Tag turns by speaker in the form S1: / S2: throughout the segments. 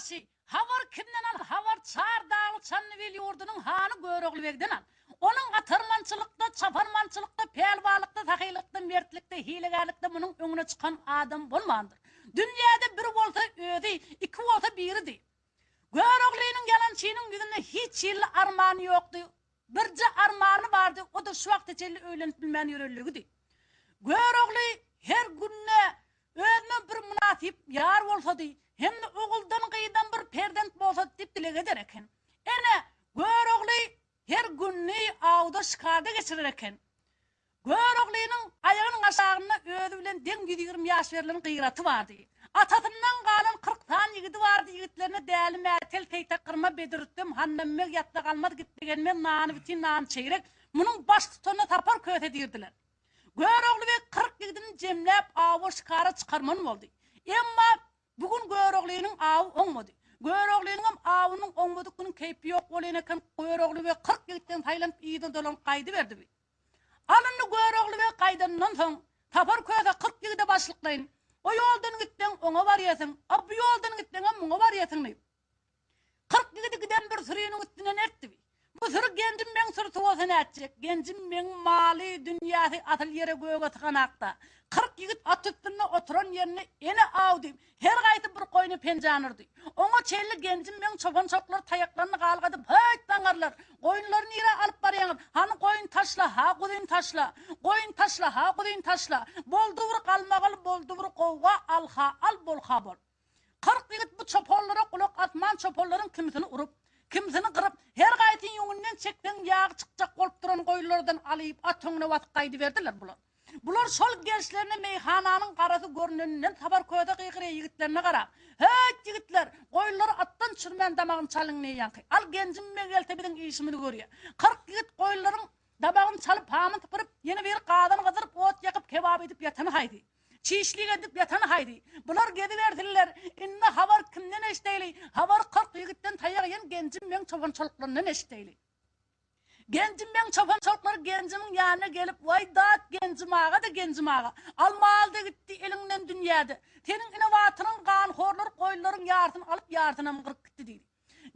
S1: Ýagşy, habar kimden al, habar Çar dagly Çandybil ýurdunyň hany Görogly begden al. Onuň atarmançylykda, çaparmançylykda, pälwanlykda, sahylykda, mertlikde, hilegärlikde munuň öňüne çykan adam bolmandyr. Dünýäde bir bolsa özi, iki bolsa biridi. Göroglynyň ýalançynyň ýüzünde hiç hili armany ýokdy. Birje armany bardy, o-da şu wagta çenli öýlenip bilmän ýörenligidi. Görogly her günde özüne bir mynasyp ýar bolsady hem-de oguldan-gyzdan bir perzent bolsady diýip dileg eder eken. Ene, Görogly her gününi awda-şikarda geçirer eken. Göroglynyň aýagynyň aşagynda özi bilen deň 120 ýaş berlen Gyraty bardy. Atasyndan galan 40 sany ýigidi bardy, ýigitlerine Däli Mätel, Seýtek Gyrma, Bedirrüstem, Hannambeg, Ýatsa galmaz, Gitse gelmez, Nany bitin, nany çeýrek, munuň baştutanyna Sapar köse diýirdiler. Görogly beg 40 ýigidini jemläp awa-şikara çykarman boldy. Emma Bu gün Göroglynyň awy oňmady. Göroglynyňam awynyň oňmadyk günüň keýpi ýok bolýan eken, Görogly beg 40 ýigitden saýlanyp yzyna dolanyp gaýdyberdi. Bi. Al indi Görogly beg gaýdanyndan soň, Sapar köse 40 ýigide başlyklaýyn. O ýoldan gitseň, oňa barýasyň, a bu ýoldan gitseňem muňa barýasyň diýip. 40 ýigidi giden bir süriniň üstünden eltdi. Bu süri Genjim begiň sürüsi bolsa nätjek? Genjim begiň maly, dünýäsi asyl ýere göge syganakda. 40 ýigit at üstünde oturan ýerinde ene aw diýip, her gaýsy bir goýny penjäni urdy. Oňa çenli Genjim begiň çopan-çoplary taýaklaryny galgadyp, Höýt, zaňňarlar! Goýunlary nirä alyp barýaňyz? Hany goýun taşla, ha guzyny taşla! Goýun taşla, ha guzyny taşla! Boldy bir galmagal, boldy bir gowga, al-ha al, bol-ha bol! 40 ýigit bu çopanlara gulak asman çopanlaryň kimisini urup, kimisini gyryp, her gaýsy ýüňünden çekseň ýagy çykjak bolup duran goýunlardan alyp, at öňüne basyp gaýdyberdiler bular. Bular şol gelişlerine meýhananyň garasy görneninden Sapar köse gygyrýar ýigitlerine garap, Höýt ýigitler, goýunlary atdan düşürmän damagyny çalyň neýanky. Al Genjim beg gelse biziň işimizi görýär. 40 ýigit goýunlaryň damagyny çalyp, hamyny sypyryp, ýene biri gazan gyzdyryp, ot ýakyp, kebap edip ýatany haýsy. Çişlik edip ýatan haýsy? Bular gezibersinler. Indi habar kimden eşdeýli? Habary 40 ýigitden taýak iýen Genjim meň çopan-çoluklaryndan eşdeýli. Genjim meň çopan-çoluklary Genjimiň ýanyna gelip, Waý dat, Genjim aga-da, Genjim aga! Al mal-da gitdi eliňden dünýä-de. Seniň ine batyryň ganhorlary goýunlaryň ýarsyny alyp, ýarsynam gyryp gitdi diýdi.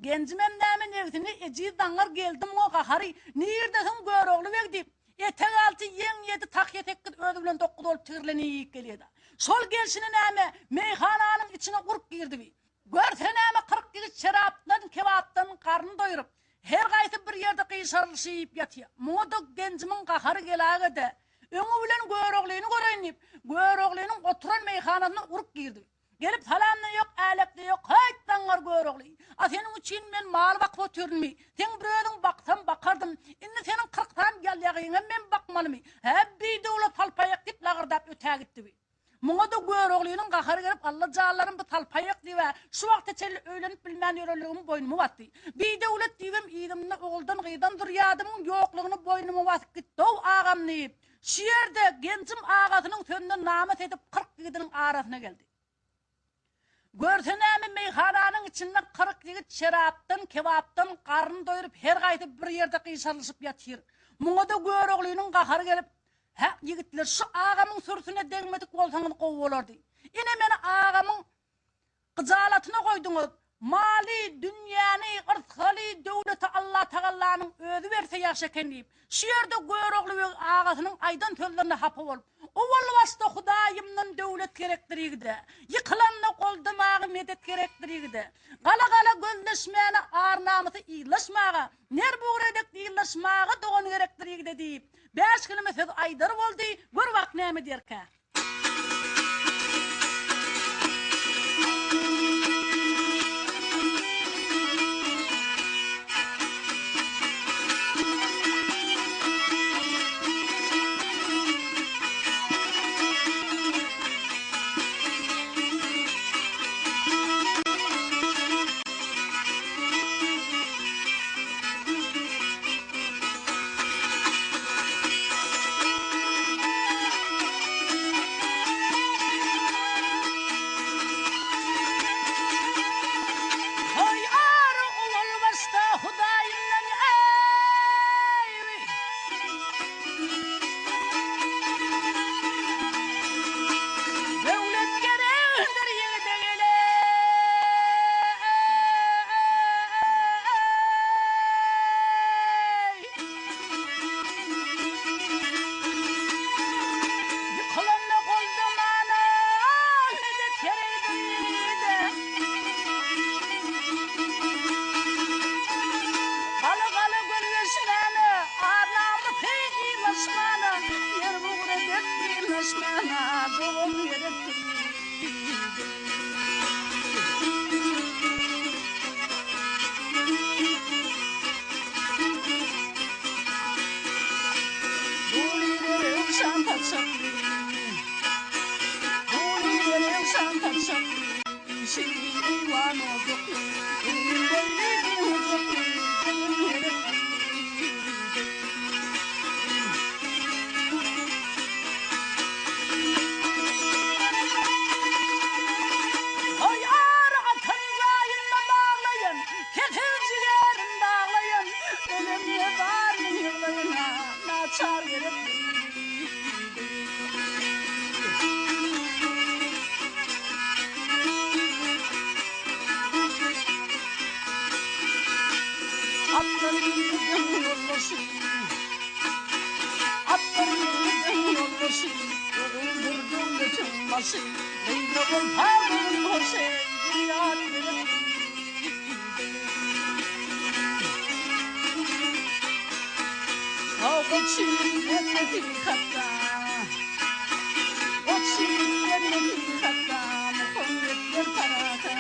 S1: Genjimem näme nebsine ejiz zaňňar geldi muňa gahary, nirdesiň Görogly beg diýip, etek alty, ýeň ýedi, tahýa sekiz özi bilen dokuz bolup tigirlenip gelýedi. Şol gelşine näme, meýhananyň içine urup girdi bi. Görse näme 40 ýigit şerapdan, kebapdan garny doýrup, her gaýsy bir ýerde gyşarylyşyp ýatýar. Muňa-da Genjimiň gahary geläge-de, öňi bilen Göroglyny göreýin diýip, Göroglynyň oturan meýhanasyna urup girdi. Gelip salam-da ýok, älek-de ýok, häýt zaňňar Görogly! A seniň üçin men mal bakyp otyrynmy? Seň bir özüň baksam bakardym. Indi seniň 40 sany ýalýagyňam men bakmalymy? Hä, bidöwlet salpaýak diýip lagyrdap ötägitdi bi. Muňa-da Göroglynyň gahary gelip, Alla janlarym bu salpaýak diýib-ä, şu wagta çenli öýlenip bilmän ýörenligimi boýnuma basdy. Bidöwlet diýibem yzymda oguldan-gyzdan zürýadymyň ýoklugyny boýnuma basyp gitdi-ow agam diýip, Şu ýerde Genjim agasynyň sözüne namys edip 40 ýigidiniň arasyna geldi. Görse näme meýhananyň içinde 40 ýigit şerapdan, kebapdan garyn doýrup her gaýsy bir ýerde gyşarylyşyp ýatyr. Muňa-da Göroglynyň gahary gelip, Hä, ýigitler, şu agamyň sürüsine degmedik bolsaňyz gowy bolardy. Ine meni agamyň Gyjalatyna goýduňyz. Maly, dünýäni, yrsgaly, döwleti Allatagallanyň özi berse ýagşy eken diýip, şu ýerde Görogly beg agasynyň aýdan sözlerine hapa bolup, Owal başda Hudaýymdan döwlet gerekdir ýigide, ýykylanda goldamaga medet gerekdir ýigide, gala-gala gözleşmäne ar-namysy yzlaşmaga, ner bugra dek dyzlaşmaga dogan gerekdir ýigide diýip, bäş keleme söz aýdar boldy, gör bak näme diýerkä. Işigi eýwan ojakly, Uzyn boýly, giň gujakly, Gelin gerek diýdi. Toý ary atan jaýynda baglaýan, Kesel jigerin daglaýan, Ölemde zaryn ýyglaýan, Naçar gerek diýdi. Atlar ýigdiň ýoldaşy, Atlar ýigdiň ýoldaşy, Oguldyr döwletiň başy, Gyza bolsa göwün hoşy, Zürýat gerek diýdi. Goç ýigitler nesihatda, Goç ýigitler nesihatda, Muhammetler parahatda,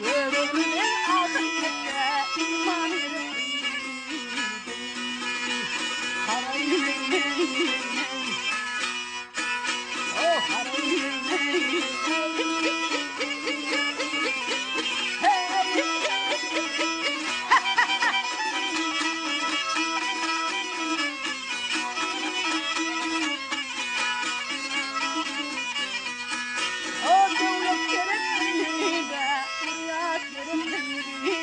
S1: Görogly beg ahyrýetde, Iman gerek diýdi. Haraý heý heý heý, Oh haraý heý heý heý. O döwlet gerek diýdi, ýat gerek diýdi.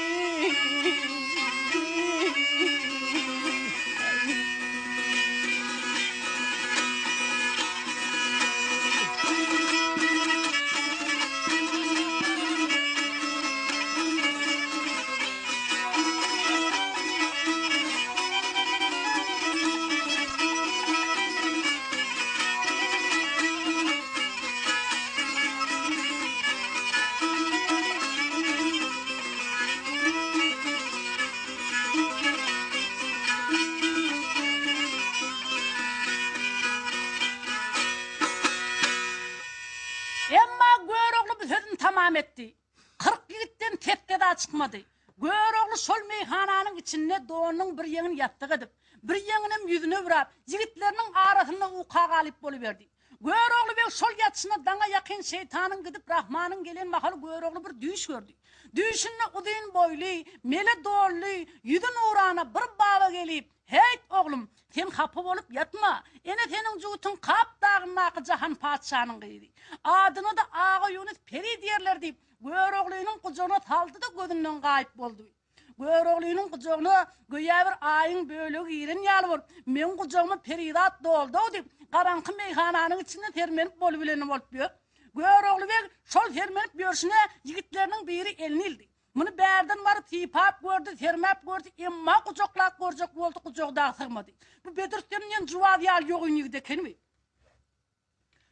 S1: Emma Görogly bu sözüni tamam etdi. 40 ýigitden ses-seda çykmady. Görogly şol meýhananyň içinde donunyň bir ýeňini ýassyk edip, bir ýeňinem ýüzüne bürap, ýigitleriniň arasynda uka galyp boluberdi. Görogly beg şol ýatyşyna daňa ýakyn şeýtanyň gidip Rahmanyň gelen mahaly Görogly bir düýş gördi. Düýşünde uzyn boýly, mele donly, ýüzi nurana bir baba gelip, Heýt, oglum, sen hapa bolup ýatma. Ene seniň jübütiň Kap dagyndaky Jahan patyşanyň gyzy. Adyna-da Agaýunus peri diýerler diýip, Göroglynyň gujagyna saldy-da gözünden gaýyp boldy. Göroglynyň gujagyna göýä bir aýyň bölegi giren ýaly bolup, Meň gujagyma perizat doldy-ow diýip, garaňky meýhananyň içinde sermenip bolubileni bolup ýör. Görogly beg şol sermenip ýörşüne ýigitleriniň biri elini ildi. Muny bärden baryp sypap gördi, sermäp gördi, emma gujaklap görjek boldy, gujagy dagy sygmady. Bu Bedrüstem diýen juwaz ýaly ýogyn ýigit ekenmi?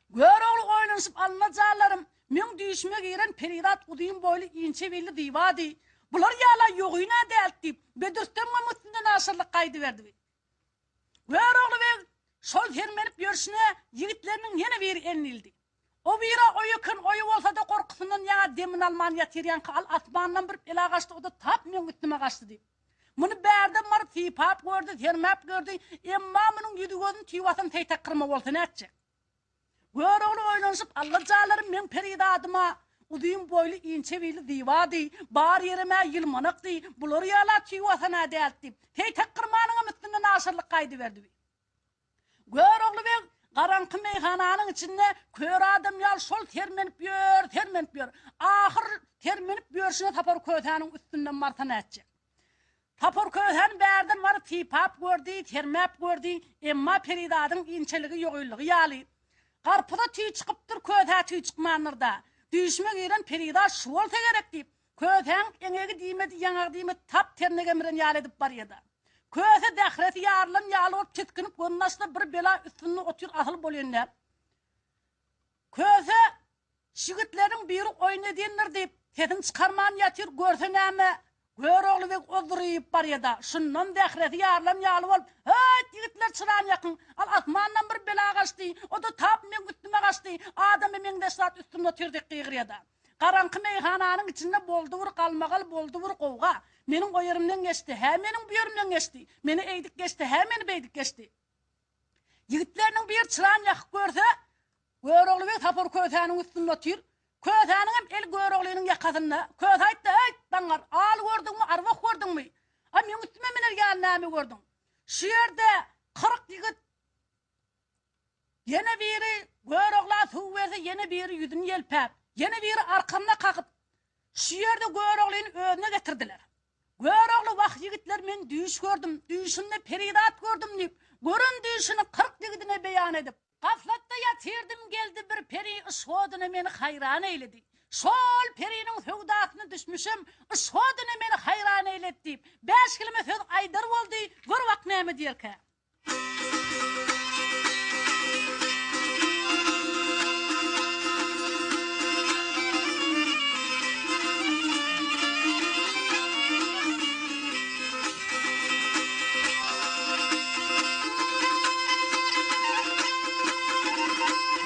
S1: Görogly oýlanyşyp Alla janlarym, meň düýşüme giren perizat uzyn boýly, inçe billi zybady. Bular ýala ýogyn-a dält diýip, Bedrüstemem üstünden aşyrlyk gaýdyberdi. Görogly beg şol sermenip ýörşüne ýigitleriniň ýene biri elini ildi. O bira oý eken, oýy bolsa-da gorkusyndan ýaňa demini alman ýatyr ýaňky al asmandan bir bela gaçdy, o-da tap meň üstüme gaçdy diýip. Muny bärden baryp sypap gördi, sermäp gördi, emma munuň ýüzi-gözüni tüý basan seýtek gyrma bolsa nätjek. Görogly oýlanyşyp, Alla janlarym meň perizadyma uzyn boýly, inçe billi zybady, bar ýerem-ä ýylmanakdy, bular ýala tüý basan-a däldi diýip, seýtek gyrmanyňam üstünden aşyrlyk gaýdyberdi. Görogly beg garaňky meýhananyň içinde kör adam ýaly şol sermenip ýör, sermenip ýör. Ahyr sermenip ýörşüne Sapar Kösäniň üstünden barsa nätjek. Sapar Kösäni bärden baryp sypap gördi, sermäp gördi, emma perizadyň inçeligi ýogynlygy ýaly. Garpyza tüý çykypdyr, kösä tüý çykmandyr-da. Düýşüme giren perizat şu bolsa gerek diýip, Kösäň eňegi diýmedi, ýaňagy diýmedi, tap terne gemiren ýaly edip barýa-da. Köse zähresi ýarylan ýaly bolup tisginip gözüni açsa bir bela üstünde otyr asyl bolýan däl. Köse Şigitleriň biri oýun edýändir diýip, sesini çykarman ýatyr, görse näme, Görogly beg ozduryp barýa-da, şundan zähresi ýarylan ýaly bolup, Höýt, ýigitler çyrany ýakyň, al asmandan bir bela gaçdy, o-da tap meň üstüme gaçdy, adama meňzeş zat üstümde otyr diýip gygyrýa-da. Garaňky meýhananyň içinde boldy bir galmagal, boldy bir gowga. Meniň o ýerimden geçdi, hä meniň bu ýerimden geçdi, meni eýdip geçdi, hä meni beýdip geçdi. Ýigitleriniň biri çyrany ýakyp görse, Görogly beg Sapar Kösäniň üstünde otyr. Kösäniňem eli Göroglynyň ýakasynda. Köse aýtdy, Eýt, daňňar, al gördüňmi, arwah gördüňmi? A meň üstüme miner ýaly näme gördüň? Şu ýerde 40 ýigit ýene biri Görogla suw berse, ýene biri ýüzüni ýelpäp, ýene biri arkamda kakyp, şu ýerde Göroglyny özüne getirdiler. Görogly wah ýigitler men düýş gördüm, düýşümde perizat gördüm diýip, gören düýşüni 40 ýigidine beýan edip, Gaflatda ýatyrdym geldi bir peri yşk oduna meni haýran eýledi. Şol periniň söwdasyna düşmüşem yşk oduna meni haýran eýledi diýip, bäş keleme söz aýdar boldy, gör bak näme diýerkä.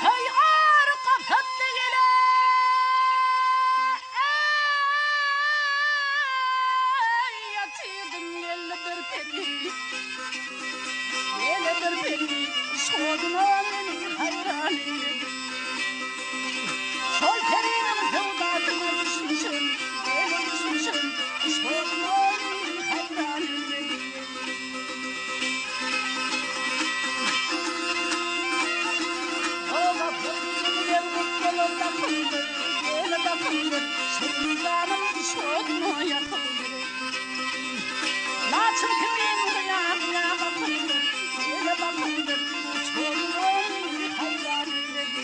S1: Heý ary gapatdy gele Eý ýatyrdym geldi bir peri Gele bir peri Şoduna meni haýran eýledi Şol periniň söwdasyna düşmüşem Gele düşmüşem Şoduna meni haýran eýledi Laçyn kimin gyýan-ýa bakyldyr, Ýele bakyldyr, Çolugony haýran eýledi.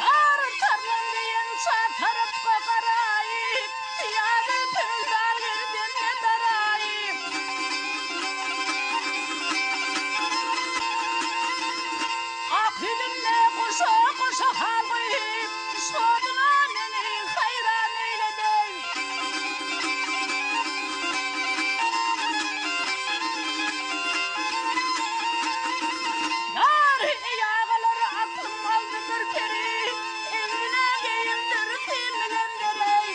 S1: Ýar tarlan diýen ça tarapga garaýyp, Ýa-da pöldar gerdenine daraýyp. Ak ýüzünde goşa-goşa hal goýup, Şodyna meni haýran eýlediň. Ýar, eý agalar, aklym aldy bir peri, Egnine geýindir sim bilen bereý.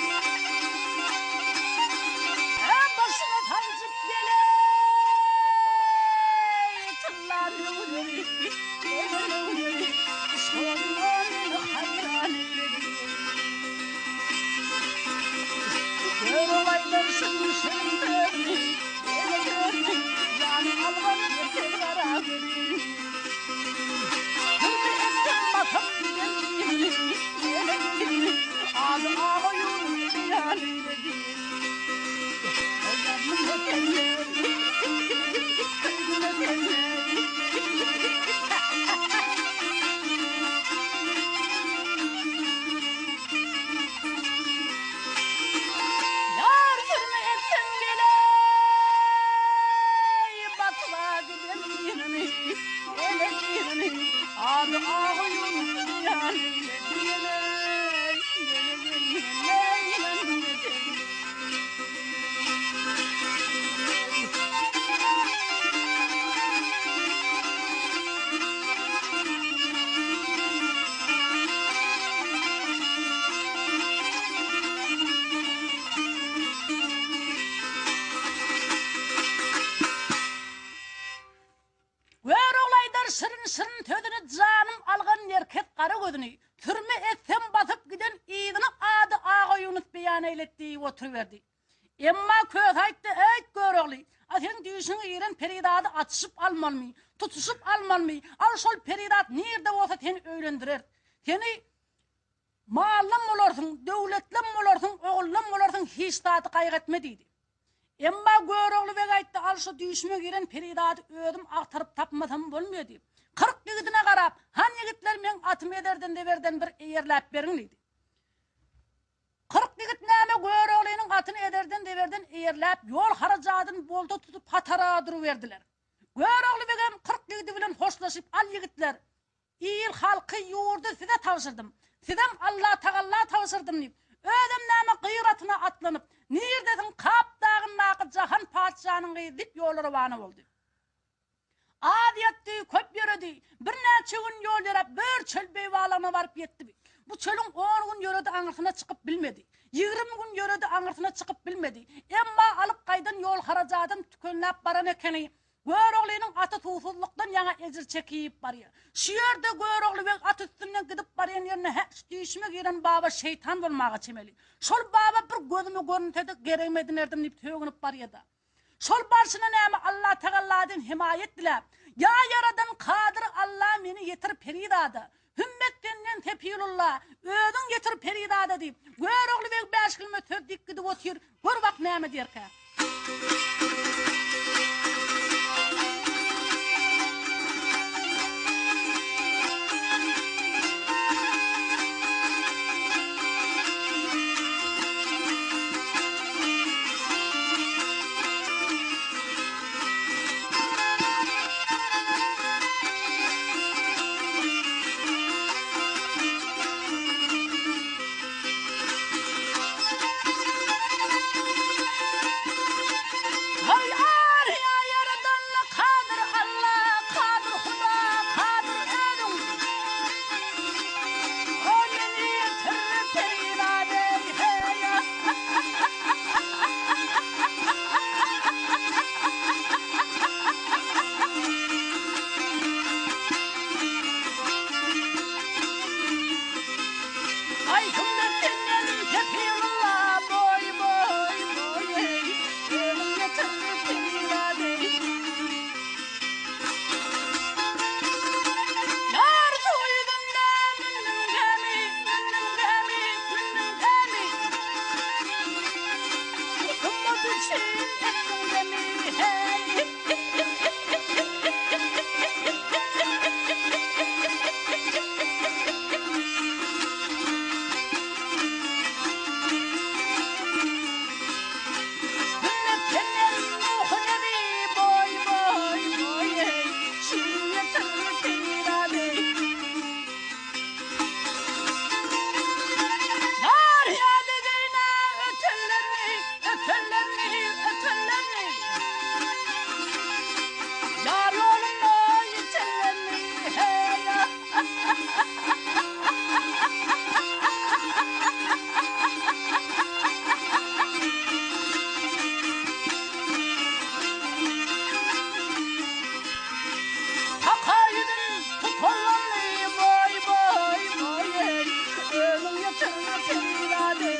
S1: Başyna sanjyp geleý, tylla möwleri, gele möwleri, Şodyna meni haýran eýledi. Görüp aýdar şirin şirin sözüni, gele sözüni, Janyň algan erkek gara gözüni. Sürme etsem basyp giden yzyny, gele yzyny, Ady Agaýunus beýan eýledi. Ýar sürme etsem geleý, Batyla giden birini, gelen birini, Ady Agaýunus beýan eýledi, geleý, Görogly aýdar şirin-şirin sözüni Janym algan nerkes gara gözüni, Sürme etsem basyp giden yzyny Ady Agaýunus beýan eýlet diýip oturyberdi. Emma Köse aýtdy, Eýt, Görogly, a seň düýşüňe giren perizady atyşyp almalymy, tutuşyp almalymy, al şol perizat nirde bolsa seni öýlendireris. Seni Mallam bolarsyň, döwletlem bolarsyň, ogullam bolarsyň, hiç zady gaýgy etme diýdi. Emma Görogly beg aýtdy, Al şu düýşüme giren perizady özüm agtaryp tapmasam bolmaýar diýip, 40 ýigidine garap, Han ýigitler meň atymy ederden-zeberden bir eýerläp beriň diýdi. 40 ýigit näme Göroglynyň atyny ederden-zeberden eýerläp, ýol harajadyny bolta tutup hatara duruberdiler. Görogly begem 40 ýigidi bilen hoşlaşyp, Al ýigitler, Il, halky, ýurdy size tabşyrdym. Sizem Allatagalla tabşyrdym diýip, özem näme gyr atyna atlanyp, Nirdesiň Kap dagyndaky Jahan patyşanyň gyzy diýip ýola rowana boldy. Az ýatdy, köp ýöredi. Birnäçe gün ýol ýöräp, bör çöl beýbalagyna baryp ýetdi. Bu çölüň on gün ýöredi, aňyrsyna çykyp bilmedi. 20 gün ýöredi, aňyrsyna çykyp bilmedi. Emma alyp gaýdan ýol harajadam tükenläp baran ekeni. Göroglynyň aty suwsuzlykdan ýaňa ejir çekip barýar. Şu ýerde Görogly beg at üstünden gidip barýan ýerinde hä, şu düýşüme giren baba şeýtan bolmaga çemeli. Şol baba bir gözüme görünse-de geregimi edinerdim diýip sögünip barýar-da. Şol barşyna näme Allatagalladan hemaýat diläp, Ýa Ýaradan Kadyr Alla meni ýetir perizada, Hümmet senden Sepilulla, özüň ýetir perizada diýip, Görogly beg bäşgilme söz diýip gidip otyr, gör bak näme diýerkä. Haý Aryýa Ýaradanly Kadyr Alla, Kadyr Huda, Kadyr özüň. O meni ýetir perizade-eý, heý. Aý hümmet senden Sepirulla boý boý boý eý Özüň ýetir perizade-eý. Ýar suw ýüzünde mündüň gämi, mündüň gämi, mündüň gämi. Ümmet üçin etdiň demi, heý. Hümmet senden Nuhy nebi boý boý boý eý Şirin ýetir perizady. Ýar ýadygyna ötenlermi, ötenlermi, ötenlermi. Ýar ýolunda ýitenlermi, heý. Haka ýüzün tutanlarmy, boý, boý, boý, eý, Özüň ýetir perizady.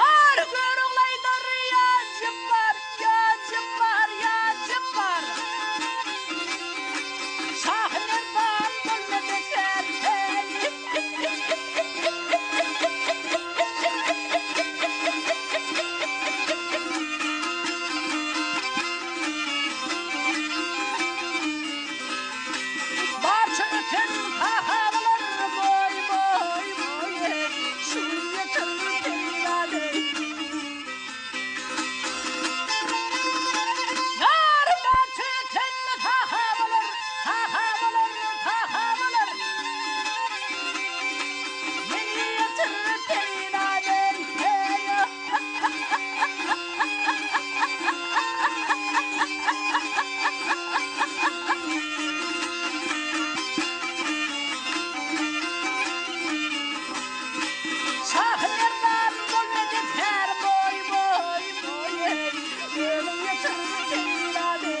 S1: Ýar Görogly aýdar, ýa Jepbar, ýa Jepbar, ýa Jepbar. Şahy Merdan bolmady kär, heý. Barça öten sahabalar boý boý boý eý, Şu gün ýetir perizady. Ýar barça öten sahabalar, sahabalar, sahabalar. Meni ýetir perizady, heý. Şahy Merdan bolmady kär boý boý boý eý, Özüň ýetir perizady.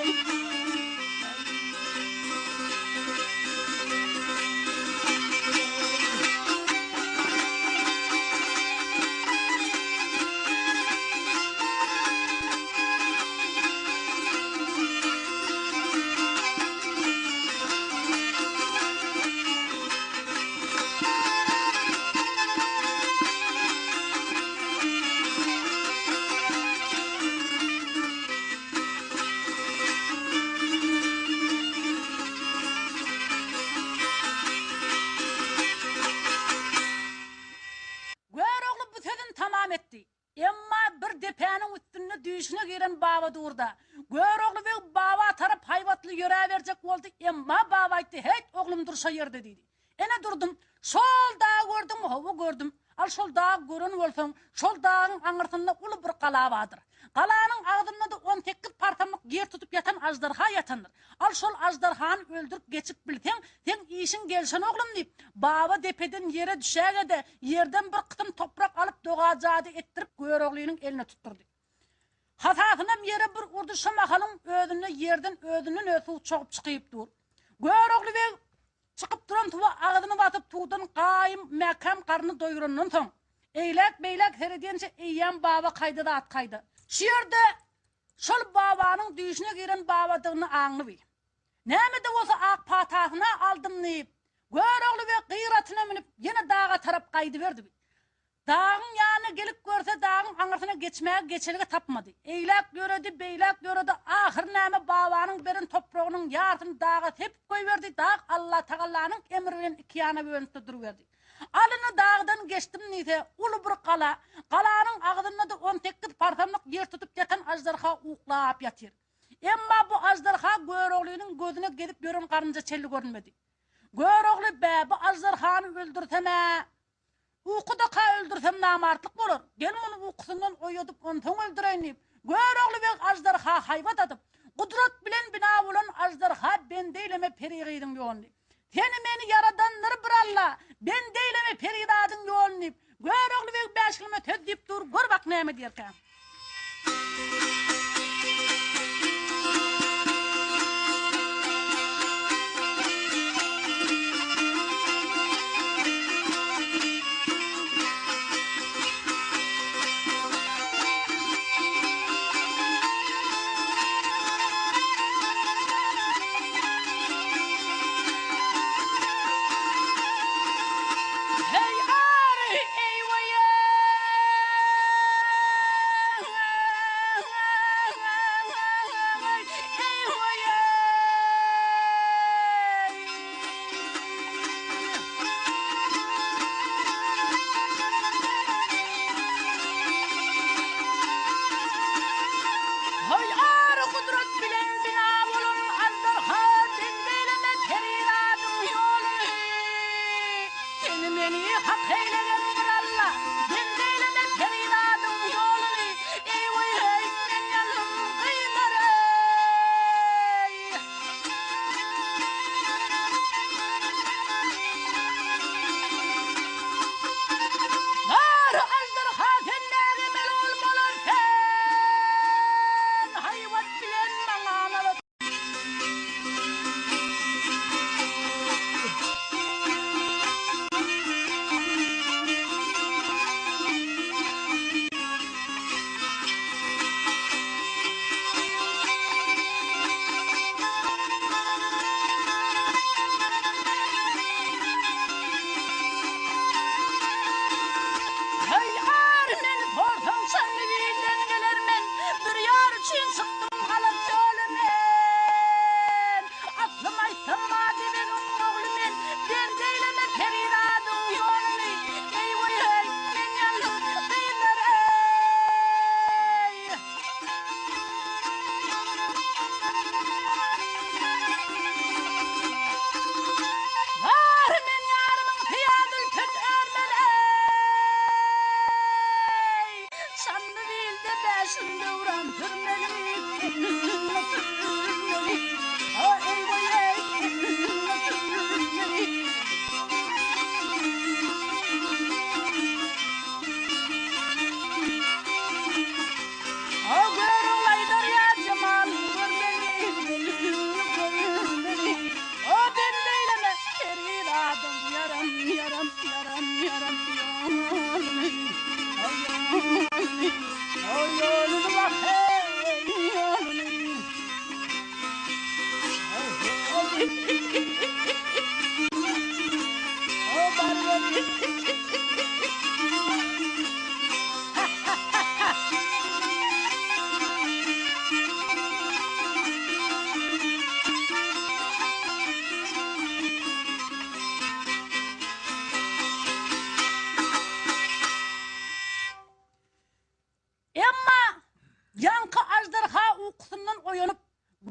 S1: Görogly bu sözüni tamam etdi. Emma bir depäniň üstünde düýşüne giren Baba durda. Görogly beg Baba tarap haýbatly ýöräberjek boldy, emma Baba aýtdy, Heýt, oglum dur şo ýerde diýdi. Ene durdum. Şol dagy gördüňmi? Hawa, gördüm. Al şol dagy gören bolsaň, şol dagyň aňyrsynda uly bir gala bardyr. Galanyň agzynda-da 18 parsamlyk ýer tutup ýatan aždarha ýatandyr. Al şol aždarhany öldürip geçip bilseň, seň işiň gelşen oglum diýip, baba depeden ýere düşäge-de, ýerden bir gysym toprak alyp doga-jady etdirip Göroglynyň eline tutdurdy. Hasasynam ýere bir urdy şo mahalyň özünde ýerden özünden öz suw çogup çykyp dur. Görogly beg çykyp duran suwa agzyny basyp suwdan gaýym mäkäm garnyny doýurandan soň, eýläk-beýläk seredýänçe eýýäm baba kaýda zat kaýda. Şu ýerde şol babanyň düýşüne giren babadygyny aňlyby. Näme-de bolsa ak patasyny aldym diýip, Görogly beg gyr atyna münüp ýene daga tarap gaýdyberdi. Dagyň ýanyna gelip görse, dagyň aňyrsyna geçmäge geçelge tapmady. Eýläk ýöredi, beýläk ýöredi, ahyry näme babanyň beren topragynyň ýarsyny daga sepip goýberdi, dag Allatagallanyň emri bilen ikiýana bölünip-de duruberdi. Alyny dagdan geçdim diýse, uly bir gala, galanyň agzynda-da 18 parsamlyk ýer tutup ýatan aždarha uklap ýatyr. Emma bu aždarha Göroglynyň gözüne gezip ýören garynja çenli görünmedi. Görogly, Bä, bu aždarhany öldürsem-ä, Ukudaka öldürsem namartlyk bolar. Gel muny ukusyndan oýadyp, onsoň öldüreýin diýip, Görogly beg aždarha haýbat atyp, Gudrat bilen bina bolan aždarha bende eýleme peri gyzyň ýoluny. Seni meni ýaradandyr bir Alla, bende eýleme perizadyň ýoluny diýip, Görogly beg bäşgilme söz diýip dur, gör bak näme diýerkä. Heý ary Heý ary gudrat bilen bina bolan Aždarha bende eýleme perizadyň ýoluny. Seni meni hak eýlegen bir Alla, Bende eýleme perizadyň ýoluny, Eý-weý-heý, men ýandym gyzlar-eý. Gar aždarha sen näge melul bolar sen, Haýbat bilen maňa nala. Heý, ar, meni sorsaň, Çandybilden geler men, Bir ýar üçin çykdym galat ýola men. Aslym aýtsam Madybegiň ogly men, Bende eýleme perizadyň ýoluny, Eý-weý-heý, men ýalňyz gyzlar-eý. Bar men ýarymyň syýa zülpün örmeli-eý. Çandybilde bäşim döwran sürmeli, sürmeli, eý-weý-eý, sürmeli. O Görogly aýdar ýa jemalyň görmeli, görmeli. O bende eýleme perizadyň ýaram, ýaram, ýaram, ýaram ýoluny. O ýoluny, o ýoluny wah heý ýoluny. O barybir. Emma ýaňky aždarha ukusyndan oýanyp,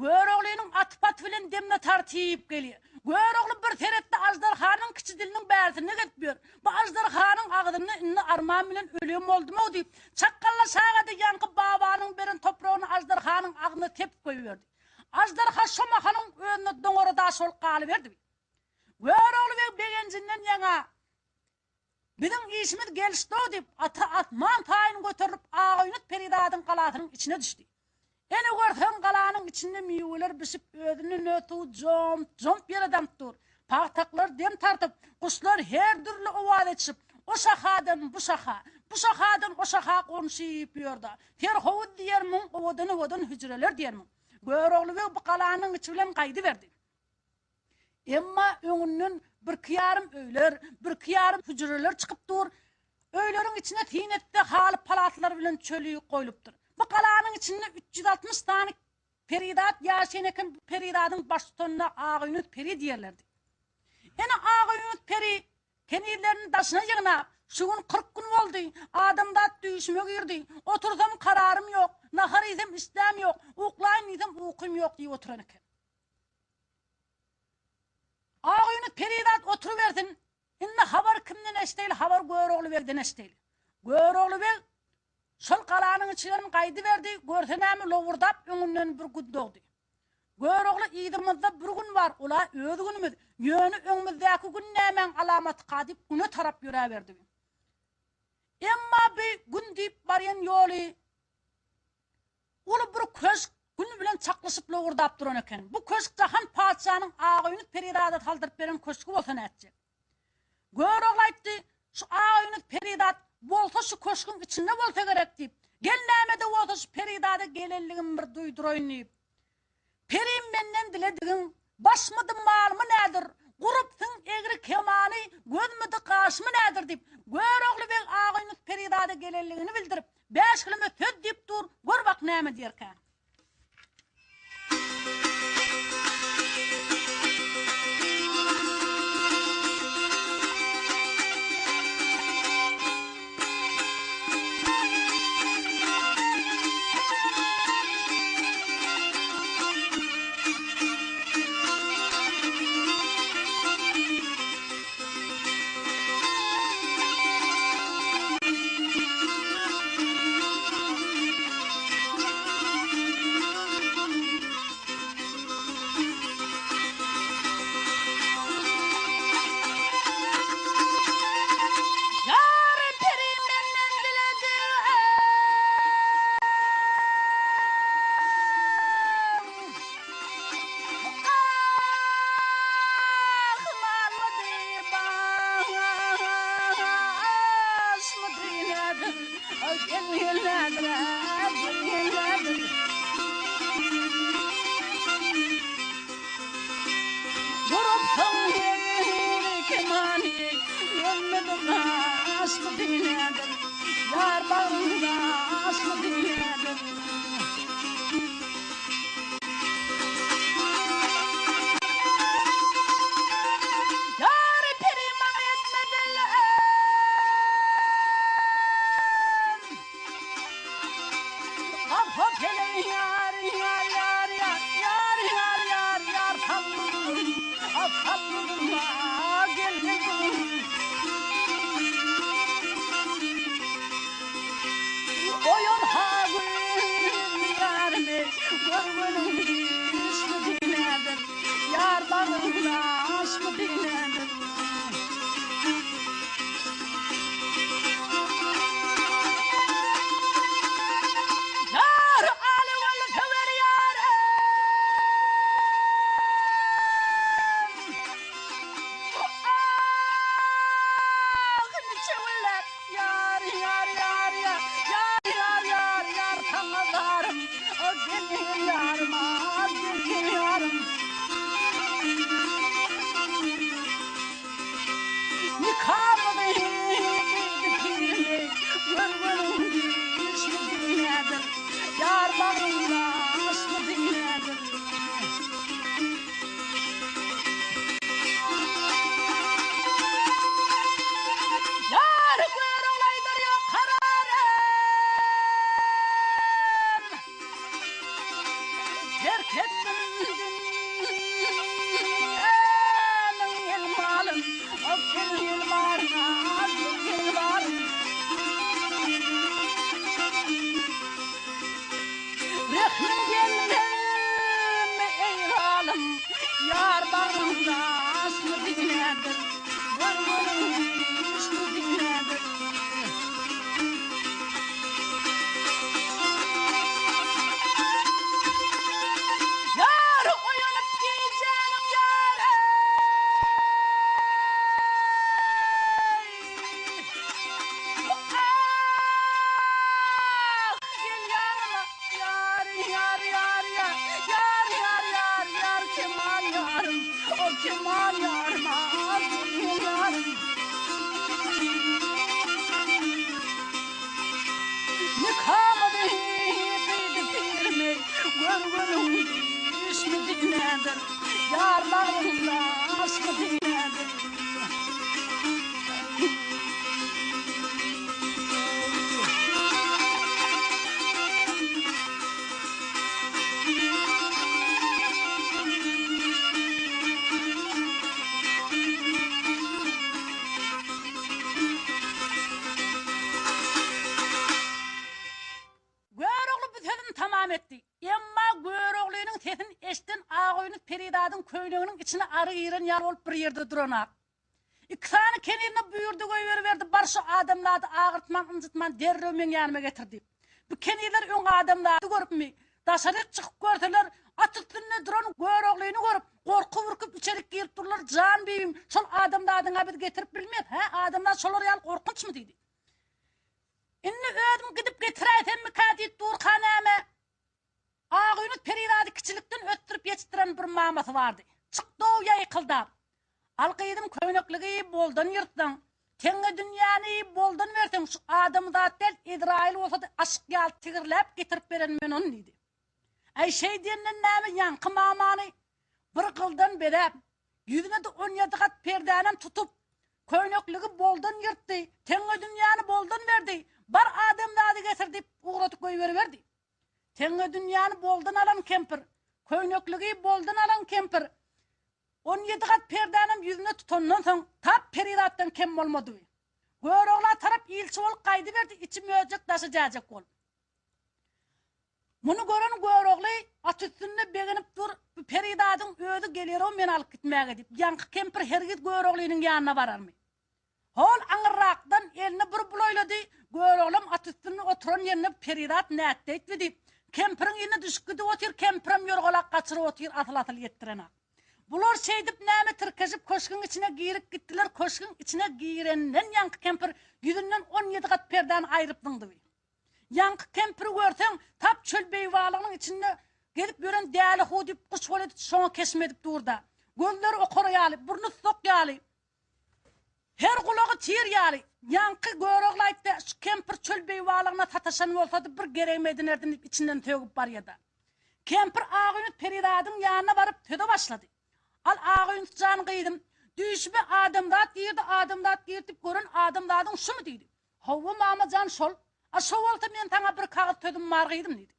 S1: Göroglynyň aty-paty bilen demine tartyp gelýär. Görogly bir seretdi aždarhanyň kiçi diliniň bärsinde gezip ýör. Bu aždarhanyň agzynda indi arman bilen ölem boldum-ow diýip, çakgallaşaga-da ýaňky babanyň beren topragyny aždarhanyň agzyna sepip goýberdi. Aždarha şo mahalyň özünde doňara daş bolup galyberdi. Görogly beg begenjinden ýaňa Biziň işimiz gelişdi-ow diýip, ata asman taýyn göterilip Agaýunus perizadyň galasynyň içine düşdi. Ene görseň galanyň içinde miweler bişip özünden öz suwy jomp-jomp ýere damyp dur. Pagtaklar dem tartyp, guşlar her dürli owaz etişip, o şahadan bu şaha, bu şahadan o şaha gonşyp ýördi. Serhowuz diýermiň, owadan-owadan hüjreler diýermiň. Görogly beg bu galanyň içi bilen gaýdyberdi. Emma öňünden birki ýarym öýler, birki ýarym hüjreler çykyp dur. Öýleriň içine syn etse haly-palaslar bilen çöli goýlupdyr. Bu galanyň içinde 360 sany perizat ýaşaýan eken, bu perizadyň baştutanyna Agaýunus peri diýerlerdi. Ene Agaýunus peri kenizlerini daşyna ýygnap, Şu gün 40 gün boldy, adamzat düýşüme girdi, otursam kararym ýok, nahar iýsem işdäm ýok, uklaýyn diýsem ukym ýok diýip oturan eken. Agynys perizat oturybersin. Indi habar kimden eşdeýli, habar Görogly begden eşdeýli. Görogly beg şol galanyň içinden gaýdyberdi, görse näme lowurdap öňünden bir gün dogdy. Görogly yzymyzda bir gün bar, ol-a öz günümiz, ýöne öňümizdäki gün nämäň alamatyka diýip güne tarap ýöräberdi. Emma bi gün diýip barýan ýoly Uly bir köşk Gün bilen çaknyşyp lowurdap duran eken. Bu köşk Jahan patyşanyň Agaýunus perizada saldyryp beren köşgi bolsa nätjek. Görogly aýtdy, Şu Agaýunus perizat bolsa şu köşgüň içinde bolsa gerek diýip, gel näme-de bolsa şu perizada gelenligimi bir duýduraýyn diýip, Perim menden diledigiň, başmydy malmy nädir, gurupsyň egri kemany, gözmüdi gaşmy nädir diýip, Görogly beg Agaýunus perizada gelenligini bildirip, Bäşgilime söz diýip dur, gör bak näme diýerkä. Ýary peri menden diledi. Ah, malmydy başmydy nädir, gel gel nädir, gel gel nädir. Durupsyň heri kemany, gözmedi gaşmydy nädir, ýar bagryň daşmydy nädir. Ýary peri maňa etme belem. Gapha peleň ýar ýar ýar ýar ýar ýar ýar ýar salludym a salludym a gel gel Oýan ha gün. näder? Gör görüň düşmedi näder? Ýar oýanyp gijäniň ýary. Ah, gel ýanyma. Ýar, ýar, ýar, ýar, ýar, ýar, ýar, ýar, Kemal ýarym, o Kemal ýarym, ah, gel ýarym. Nikamyzy gyýdy pirimi, gör görüň düşmedi näder, ýar bagrymda aşmady näder. Görogly bu sözüni tamam etdi. Emma Göroglynyň sesini eşiden Agöýli perizadyň köýneginiň içine ary giren ýaly bolup bir ýerde duran-ak. Iki sany kenizine buýurdy goýberiberdi, bar şu adamzady agyrtman, ynjytman derrew meň ýanyma getir diýip. Bu kenizler öň adamzady görüpmi, daşaryk çykyp görseler, at üstünde duran Göroglyny görüp, gorkup-ürküp içerik girip durlar, Jan bibim, şol adamzadyň-a biz getirip bilmeris, hä, adamzat şolar ýaly gorkunçmy diýdi. Indi özüm gidip getiräýsemmikä diýip durka näme, Agöýli perizady kiçilikden ösdürip ýetişdiren bir mamasy bardy. Çykdy-ow ýaýkyldap. Al gyzym köýnekligi boldan ýyrtsaň, teňňe dünýäni boldan berseň şu adamzat däl Ezraýyl bolsady aşyk ýaly tigirläp getirip beren men ony diýdi. Äý şeý diýenden näme ýaňky mamany bir gyldan bezäp, ýüzüne-de on ýedi gat perdänem tutup, köýnekligi boldan ýyrtdy, teňňe dünýäni boldan berdi, bar adamzady getir diýip ugradyp goýberiberdi. Teňňe dünýäni boldan alan kempir, köýnekligi boldan alan kempir, on ýedi gat perdänem ýüzüne tutandan soň, tap perizatdan kem bolmady. Görogla tarap ilçi bolup gaýdyberdi, içi möjek, daşy jäjek bolup. Muny gören Görogly at üstünde begenip dur, bu perizadyň özi geler-ow meni alyp gitmäge diýip, ýaňky kempir hergiz Göroglynyň ýanyna bararmy? Hol aňyrrakdan elini bir bulaýlady, Göroglam at üstünde oturan ýerinde perizat nätdeýtmi diýip, kempiriň yzyna düşüp gidip otyr, kempirem ýorgalak gaçyryp otyr, asyl-asyl ýetdirenak. Bular şeýdip näme tirkeşip köşgüň içine girip gitdiler, köşgüň içine girenden ýaňky kempir ýüzünden on ýedi gat perdäni aýryp zyňdy. Ýaňky kempiri görseň, tap çöl beýwalygynyň içinde gezip ýören däli hu diýip guş bol edip şoňa keşm edip dur-da. Gözleri okara ýaly, burny sok ýaly. Her gulagy tir ýaly. Ýaňky Görogly aýtdy, şu kempir çöl beýwalygyna sataşan bolsady bir geregimi edinerdim diýip içinden sögüp barýada. Kempir Agöýnüt perizadyň ýanyna baryp söze başlady. Al Agöýnüt jan gyzym, düýşüme adamzat girdi, adamzat girdi diýip gören adamzadyň şumy diýdi. Hawa mama jan şol. A şo bolsa men saňa bir kagyz sözüm bar gyzym diýdi.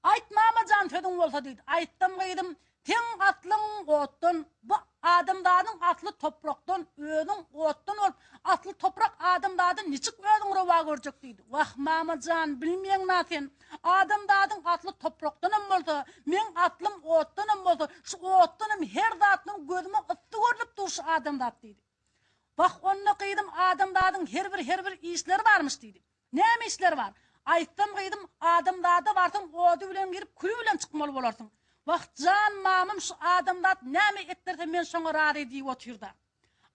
S1: Aýt mama jan sözüň bolsa diýdi. Aýtsam gyzym, seň aslyň otdan, bu adamzadyň asly toprakdan, özüň otdan bolup, asly toprak adamzady niçik özüň rowa görjek diýdi. Wah mama jan, bilmeýäň-na sen, adamzadyň asly toprakdanam bolsa, meň aslym otdanam bolsa, şu otdanam her zatdan gözüme yssy görnüp dur şu adamzat diýdi. Wah onda gyzym adamzadyň her bir her bir işleri barmyş diýdi. Näme işleri bar? Aýtsam gyzym, adamzada barsaň ody bilen girip küli bilen çykmaly bolarsyň. Wah, jan mamam şu adamzat näme etdirse men şoňa razy diýip otyrda.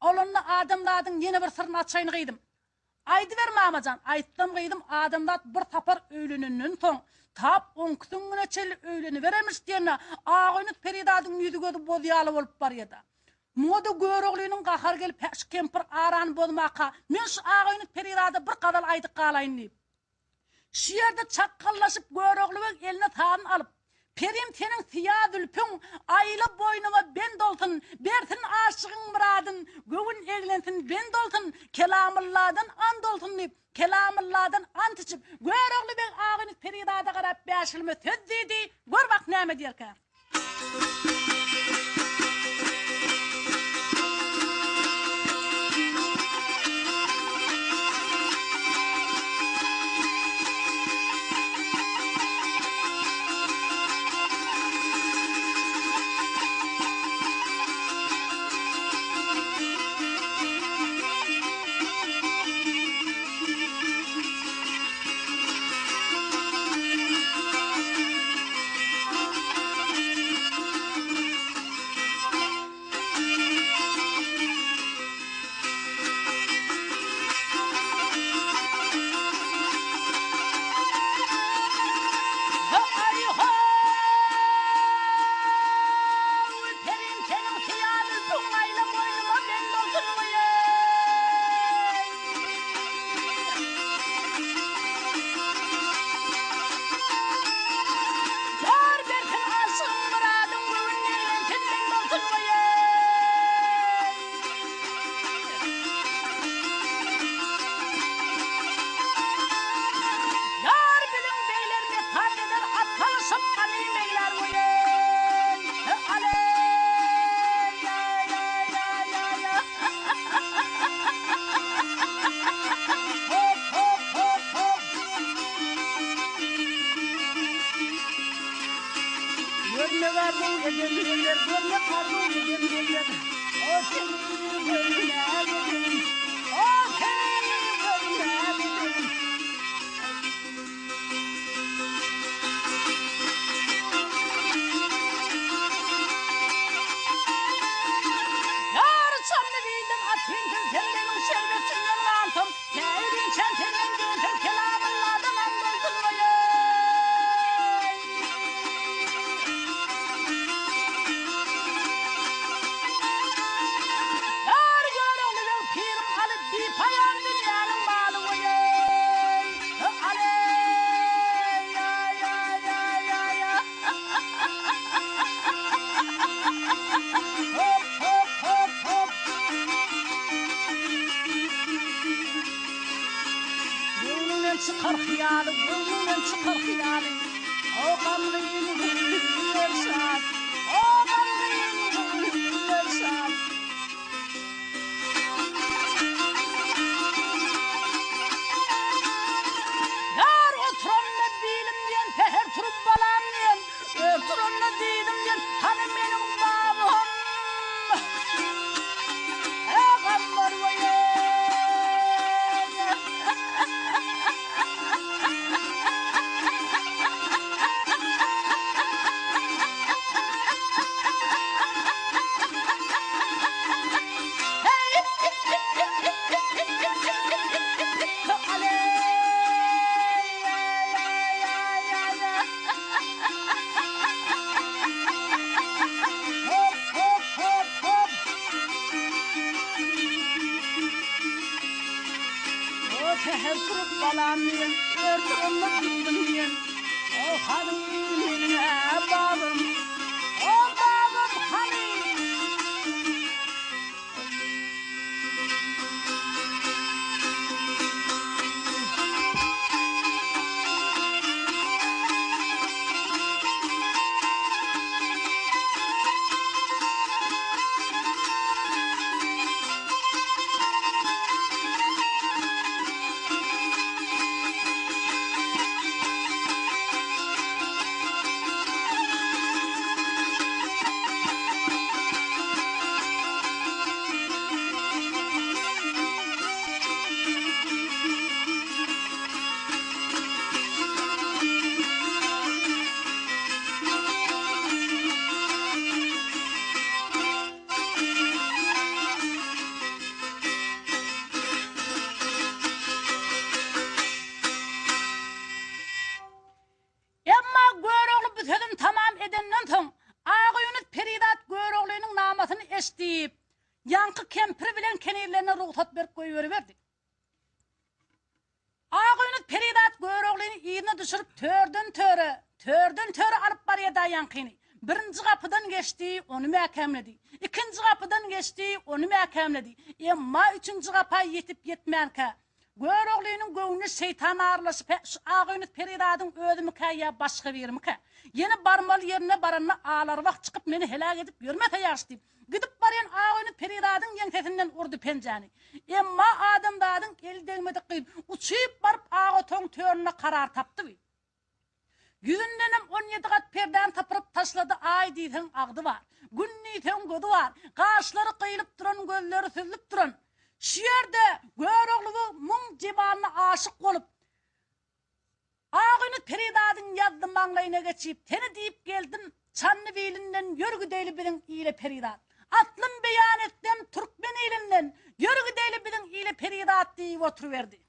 S1: Ol onda adamzadyň ýene bir syryny açaýyn gyzym. Aýdyber mamajan, aýtsam gyzym adamzat bir sapar öýlenenden soň, tap onki süňňüne çenli öýleniberermiş diýende Agöýnük perizadyň ýüzi-gözi boz ýaly bolup barýada. Muňa-da Göroglynyň gahary gelip, Hä, şu kempir arany bozmaka, men şu Agaýunus perizada bir gazal aýdyp galaýyn diýip. Şu ýerde çakgallaşyp Görogly beg eline sazyny alyp, Perim seniň syýa zülpüň aýla boýnuma bend olsun, bersin aşygyň myradyn, göwün eglensin bend olsun, Kelamylladan and olsun diýip, Kelamylladan ant içip, Görogly beg Agaýunus perizada garap bäşilme söz diýdi, gör bak näme diýerkä. Hop, hop, hop, hop. Göwnüňden çykar hyýaly, göwnüňden çykar hyýaly. O gamgyn günler şat, o gamgyn günler şat. Ýar oturanda bilim diýen, säher turup balam diýen, ör turanda diýdim diýen, hany meniň babam? Hä Gammar weýe. Säher turup balam diýen, ör turanda diýdim diýen. O hany meniň-ä babam, o babam hany? Emma Görogly bu sözüni tamam edenden soň, Agaýunus perizat Göroglynyň namasyny eşdip, ýaňky kempir bilen kenizlerine rugsat berip goýberiberdi. Agaýunus perizat Göroglyny yzyna düşürip törden-töre, törden-töre alyp barýada ýaňkyny. Birinji gapydan geçdi, ony mäkämledi. Ikinji gapydan geçdi, ony mäkämledi. Emma üçünji gapa ýetip-ýetmänkä, Göroglynyň göwnüne şeýtan aralaşyp, Hä, şu Agaýunus perizadyň özümikä ýa başga birimikä? Ýene barmaly ýerine baranda alarwah çykyp meni heläk edip ýörmese ýagşy diýip, gidip barýan Agaýunus perizadyň ýeňsesinden urdy penjäni. Emma adamzadyň eli degmedik gyz uçyp baryp ak otagyň töründe karar tapdy. Bi. Ýüzündenem on ýedi gat perdäni sypyryp taşlady, Aý diýseň agzy bar, Gün diýseň gözi bar, gaşlary gyýlyp duran, gözleri süzlüp duran. Şu ýerde Görogly muň jemalyna aşyk bolup, Agyny perizadyň ýazdy maňlaýyna geçip, Seni diýip geldim, Çandybilinden ýör gideýli biziň ile perizat. Aslym beýan etsem türkmen ilinden, ýör gideýli biziň ile perizat diýip oturyberdi.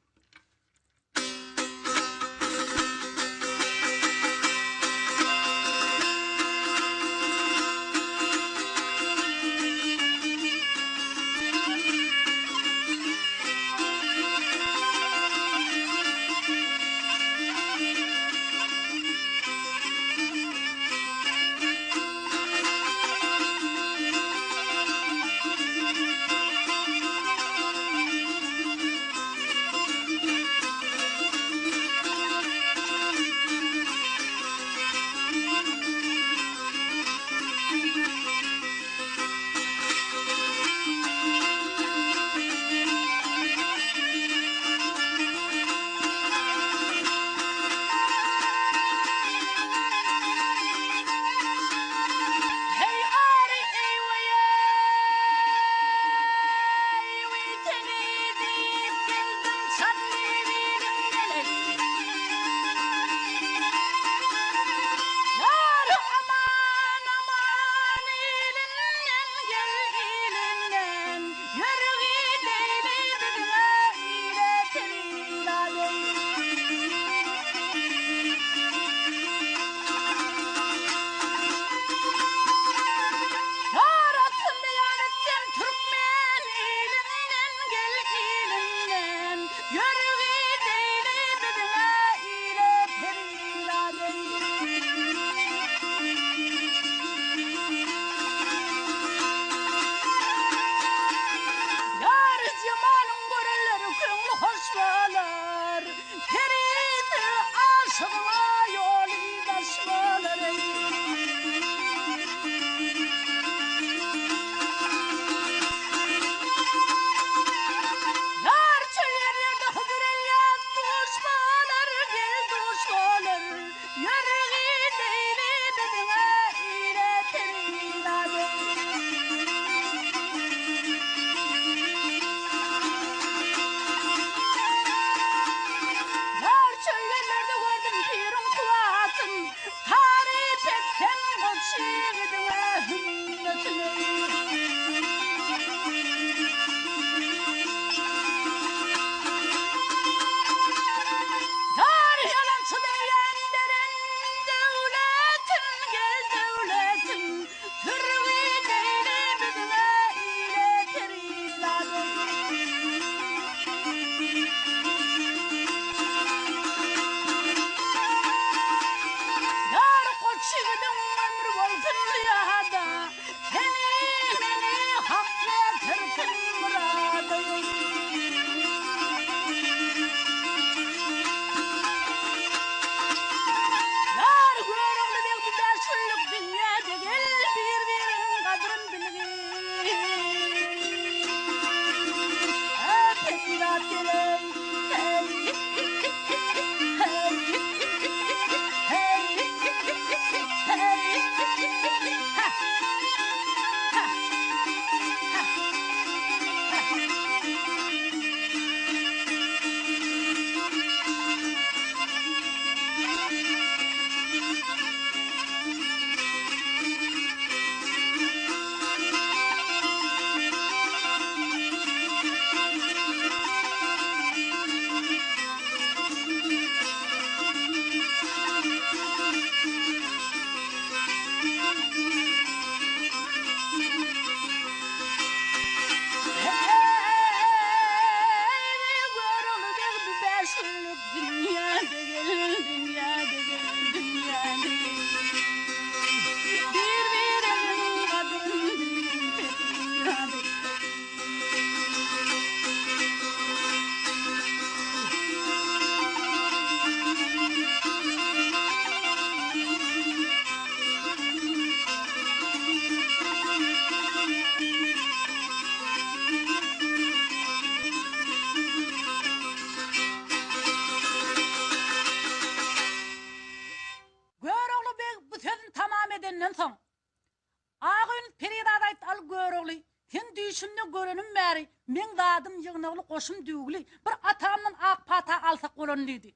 S1: düýşümde görenim bäri, meň zadym ýygnagly, goşum düwgli, bir atamdan ak pata alsak bolany diýdi.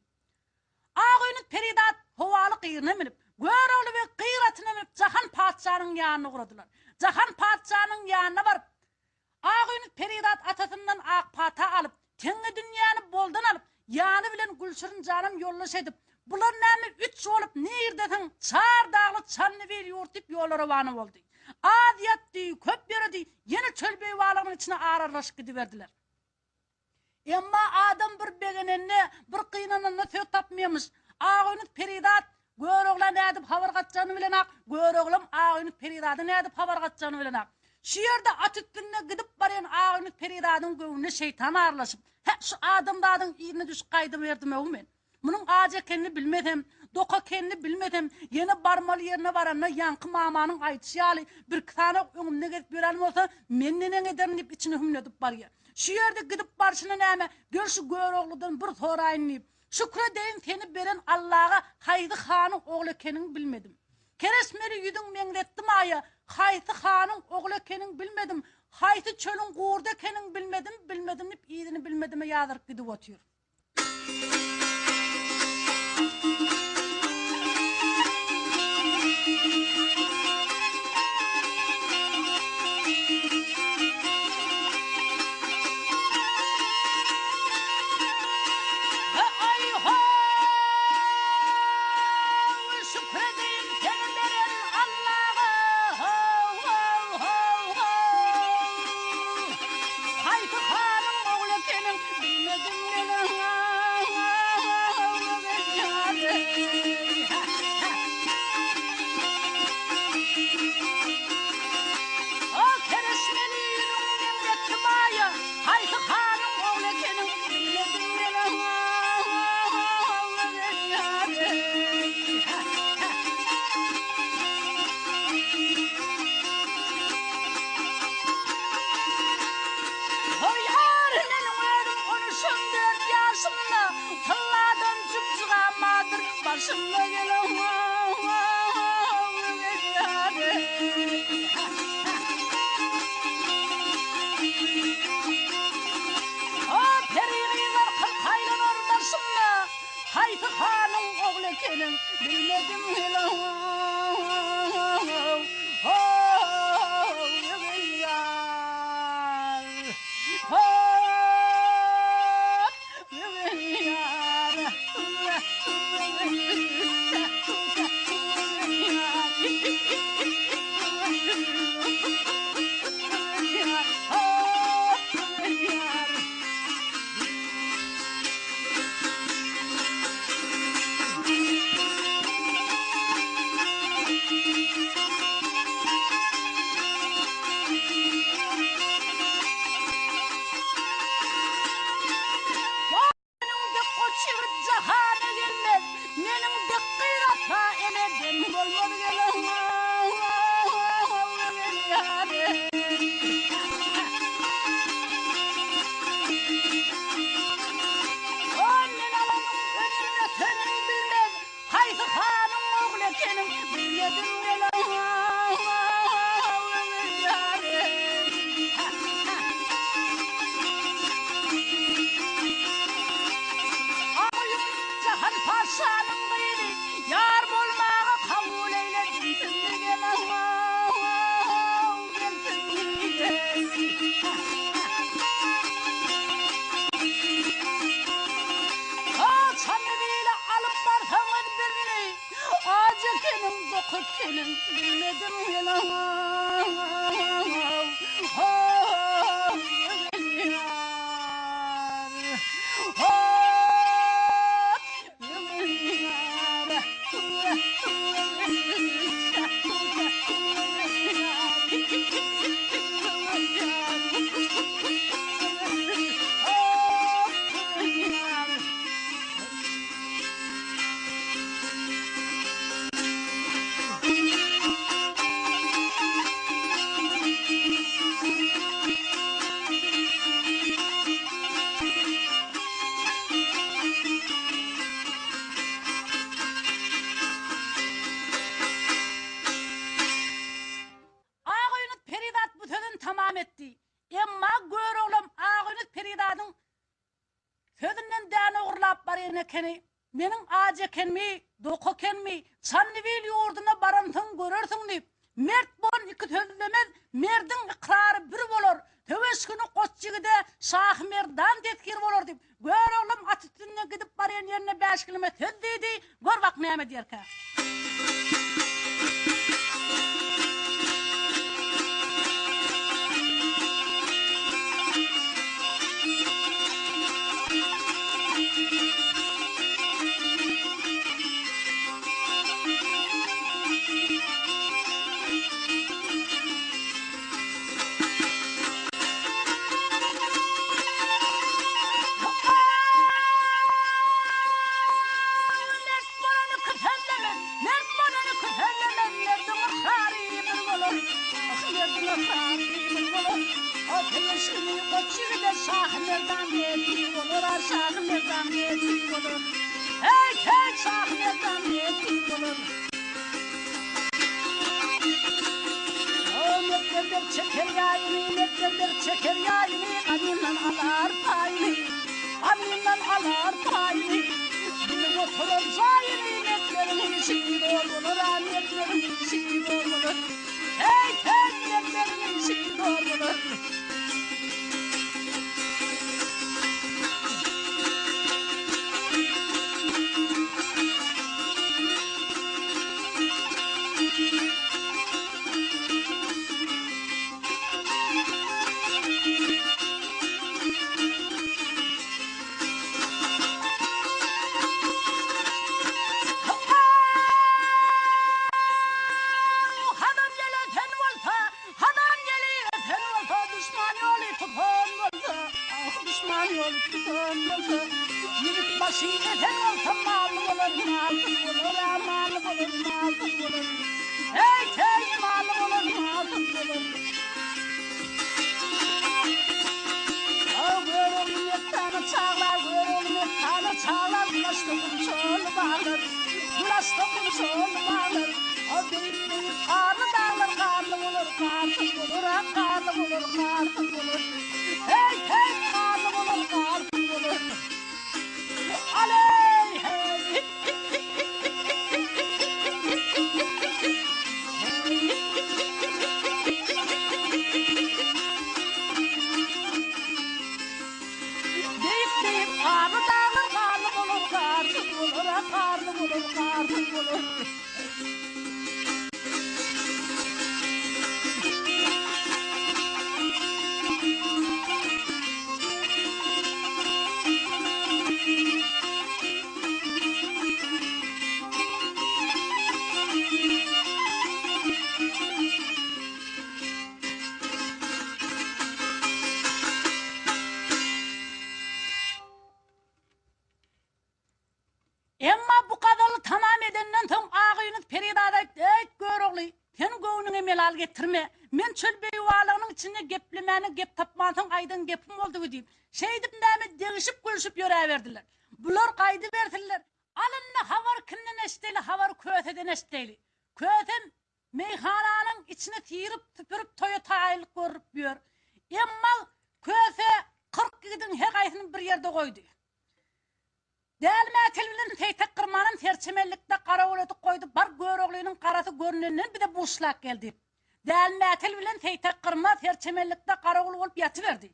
S1: Agöýnük perizat howaly gyryna münüp, Görogly beg gyr atyna münüp Jahan patyşanyň ýanyna ugradylar. Jahan patyşanyň ýanyna baryp, Agöýnük perizat atasyndan ak pata alyp, teňňe dünýäni boldan alyp, ýany bilen Gülşirin janam ýoldaş edip, Bular näme üç bolup nirdesiň, çar dagly Çandybil ýurt diýip ýola rowana boldy. Az ýatdy, köp ýöredi, ýene çöl-beýewalagynyň içine aralaşyp gidiberdiler. Emma adam bir begenende, bir gynananda söz tapmaýarmyş. Agöýnük perizat Görogla nädip habar gatjagyny bilenak, Göroglam Agöýnük perizada nädip habar gatjagyny bilenak. Şu ýerde at üstünde gidip barýan Agöýnük perizadyň göwnüne şeýtan aralaşyp, Hä, şu adamzadyň yzyna düşüp gaýdyberdim-ow men. Munuň ajy ekenini bilmesem, dok ekenini bilmesem, ýene barmaly ýerine baranda ýaňky mamanyň aýdyşy ýaly birki sany ok öňümde gezip ýören bolsa, men neneň ederin diýip içini hümledip barýar. Şu ýerde gidip barşyna näme, gel şu Görogludan bir soraýyn diýip, Şükür edeýin seni beren Allaga haýsy hanyň ogly ekeniňi bilmedim. Kereşmeli ýüzüň meňzetdim aýa, haýsy hanyň ogly ekeniňi bilmedim, haýsy çölüň gurdy ekeniňi bilmedim, bilmedim diýip yzyny bilmedime ýazyryp gidip otyr. Haýsy hanyň ogly ekeniň bilmedim O kereşmeli ýüzüň meňzetdi maýa Haýsy hanyň ogly ekeniň bilmedim Hoý ar meniň özüm on üç on dört ýaşymda Tylladan jübjügam bardyr başymda gelen O peri gyzlar 40 aýlanar daşymda Haýsy hanyň ogly ekeniň bilmedim Meniň dek goç ýigit jahana gelmez, Meniň dek gyz ata ene dem bolmaz Men alanyň ömrün ötenin bilmez, Haýsy hanyň ogly ekeniň bilmedim Jahan patyşanyň gyzy ýar bolmaga kabul eýle diýsinmi Haçan bile alyp barsaňyz birini, Ajy ekeniň, dok ekeniň, bilmedim Agöýnük perizat bu sözüni tamam etdi. Emma Göroglam Agöýnüz perizadyň Sözünden däne ogurlap barýan ekeni. Meniň ajy ekenmi, dok ekenmi, Çandybil ýurduna baransoň görersiň diýip, mert bolan iki sözlemez, merdiň ykrary bir bolar, söweş güni goç ýigide Şahymerdan tezkir bolar diýip, Göroglam at üstünde gidip barýan ýerinde bäşgilime söz diýdi, gör bak näme diýerkä. Mert bolany kösenlemez, mert bolany kösenlemez, merdiň ykrary bir bolar. Ah, merdiň ykrary bir bolar. O söweşini goç ýigide Şahymerdan geldi bolar, ah, Şahymerdan geldi bolar. Heý, heý, Şahymerdan geldi bolar. O mertler berk çeker ýaýyny, mertler berk çeker ýaýyny, Gadymdan alar paýyny, gadymdan alar paýyny. Bilip oturar jaýyny, mertleriň işi zor bolar, a mertleriň işi zor bolar. Heý, heý, mertleriň işi zor bolar. Hazan ýeli sen bolsa, Hazan ýeli sen bolsa, duşman ýoly tutan bolsa, ah, duşman ýoly tutan bolsa, ýigit başy esen bolsa, mally bolar, malsyz bolar, a, mally bolar, malsyz bolar. Heý, heý, mally bolar, malsyz bolar. Ah, Görogly messana çaglar, Görogly messana çaglar, bulaşdy gumşaly baglar. Bulaşsa gumşaly baglar, A beýik-beýik garly daglar garly bolar, garsyz bolar, a garly bolar, garsyz bolar. Heý, heý, garly bolar, garsyz bolar. Aleý, heý! Beýik-beýik garly daglar garly bolar, garsyz bolar, a garly bolar, garsyz bolar. Emma bu gazaly tamam edenden soň Agynus perizada aýtdy, Eýt, Görogly, sen göwnüňe melal getirme. Men çöl beýewalagynyň içinde geplemäne gep tapmansoň aýdan gepim boldugy diýip, şeýdip näme degişip-gülşüp ýöräberdiler. Bular gaýdybersinler. Alyndy habar kimden eşideli, habary Köseden eşideli. Kösem Meýhananyň içini syryp-süpürip toýa taýynlyk görüp ýör. Emma Köse 40 ýigidiň her haýsyny bir ýerde goýdy. Däli Mätel bilen Seýtek Gyrmanam serçemellikde garawul edip goýdy, bar Göroglynyň garasy görnenden bize buşlap gel diýip. Däli Mätel bilen Seýtek Gyrma serçemellikde garawul bolup ýatyberdi.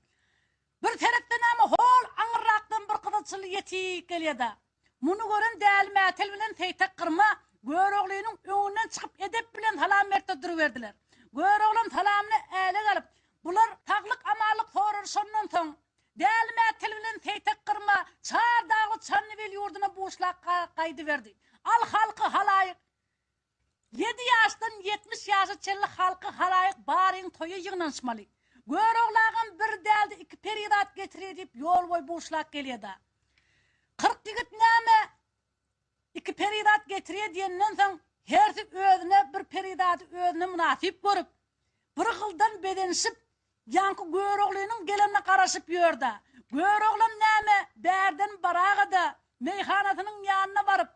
S1: Bir seretse näme hol aňyrrakdan bir gyzylçyly ýetik gelýä-dä. Muny gören Däli Mätel bilen Seýtek Gyrma Göroglynyň öňünden çykyp edep bilen salam berdi duruberdiler. Göroglam salamyna älek alyp, bular saglyk-amanlyk soralyşandan soň, Däli Mätel bilen Seýtek Gyrma çar dagly Çandybil ýurduna buşlap gaýdyberdi. Al halky halaýyk! Ýedi ýaşdan 70 ýaşa çenli halky halaýyk baryň toýa ýygnanyşmaly. Görogly agam bir dälde iki perizat getirýä diýip ýol boýy buşlap gelýä-da. 40 ýigit näme iki perizat getirýä diýenden soň hersi özüne bir perizady özüne mynasyp görüp, bir gyldan bezenişip ýaňky Göroglynyň gelenine garaşyp ýör-dä. Göroglam näme bärden baraga-da meýhanasynyň ýanyna baryp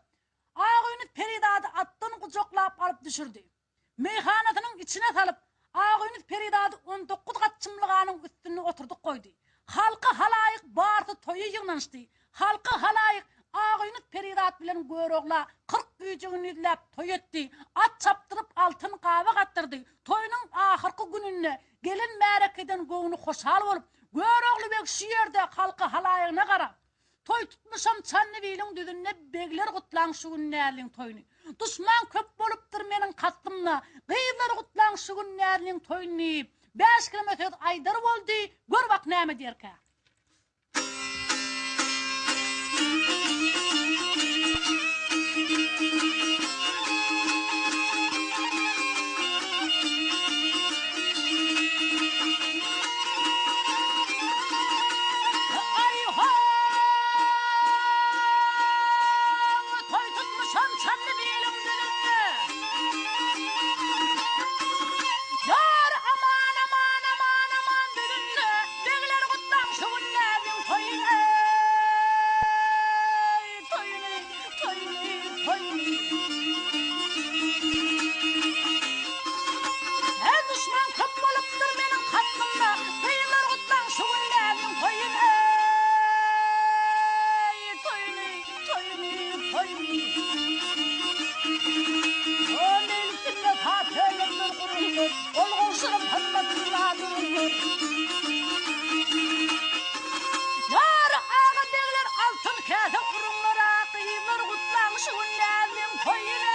S1: Agöýnüz perizady atdan gujaklap alyp düşürdi. Meýhanasynyň içine salyp, Agöýnüz perizady on dokuz gat çymlyganyň üstünde oturdyp goýdy. Halky halaýyk barysy toýa ýygnanyşdy. Halky halaýyk Agöýnüz perizat bilen Görogla 40 gije-gündizläp toý etdi. At çapdyryp altyn gaba gatdyrdy. Toýunyň ahyrky gününde gelen märekeden göwni hoşal bolup, Görogly beg şu ýerde halky halaýygyna garap, Toý tutmuşam Çandybiliň düzünde Begler gutlaň şu gün Näzliň toýuny. Duşman köp bolupdyr meniň kastymda, Gyzlar gutlaň şu gün Näzliň toýuny diýip, bäş keleme söz aýdar boldy, gör bak näme diýerkä. Aý-ho! Toý tutmuşam Çandybiliň düzünde. Ýar aman aman aman aman düzünde. Begler gutlaň şu gün näziň toýuny. Toýuny, toýuny, toýuny. Hä duşman köp bolupdyr meniň kastymda, Gyzlar gutlaň şu gün näziň toýuny, Toýuny, toýuny, toýuny. O meýlisinde saz söýmekler guruldy, Gol gowşuryp hyzmatynda duruldy. Ýar aga begler altyn käse uruňlar-a, Gyzlar gutlaň şu gün näziň toýuny.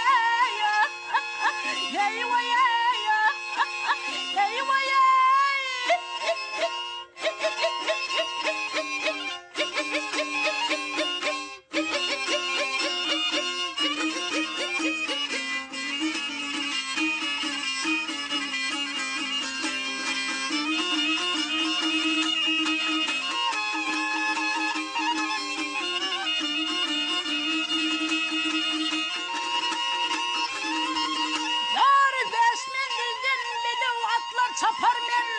S1: Ýar bäş menzilden bedew atlar çapar men.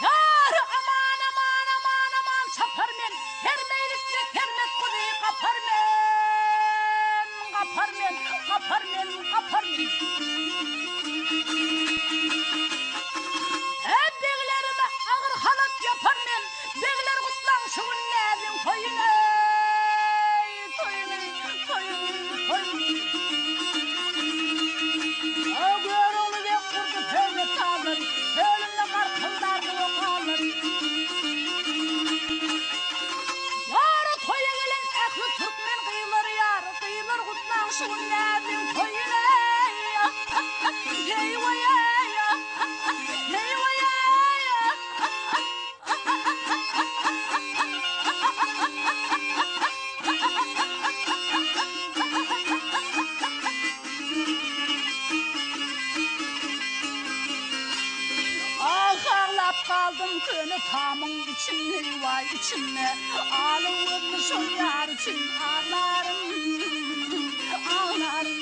S1: Ýar aman aman aman aman çapar men. Her meýlisde kermet guzy gapar men. Gapar men, gapar men, gapar men. Hä beglerime agyr halat ýapar men. Begler gutlaň şu gün näziň toýuny, toýuny, toýuny, toýuny. O Görogly beg gurdy pöwre tallary, Pölünde garkyldardy o gallary. Ýara toýa gelen ähli türkmen gyzlary ýar, gyzlar gutlaň şu gün näziň toýuny, heý weý-eý, heý weý-eý. Ah aglap galdym köne tamyň içinde waý içinde Ala gözli şol ýar üçin aglaryn aglaryn.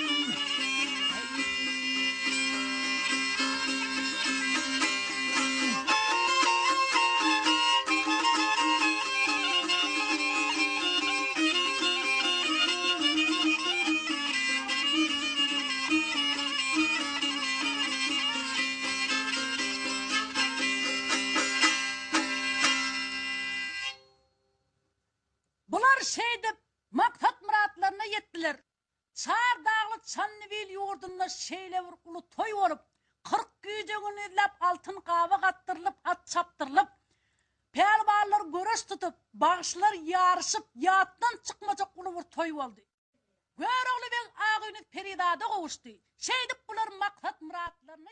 S1: Bular şeýdip, maksat-myratlaryna ýetdiler. Çar dagly Çandybil ýurdunda şeýle bir uly toý bolup, 40 gije-gündizläp altyn gaba gatdyrylyp, at çapdyrylyp, pälwanlar göreş tutup, bagşylar ýaryşyp, ýatdan çykmajak uly bir toý boldy. Görogly beg Agöýnüz perizada gowuşdy. Şeýdip bular maksat-myratlaryna.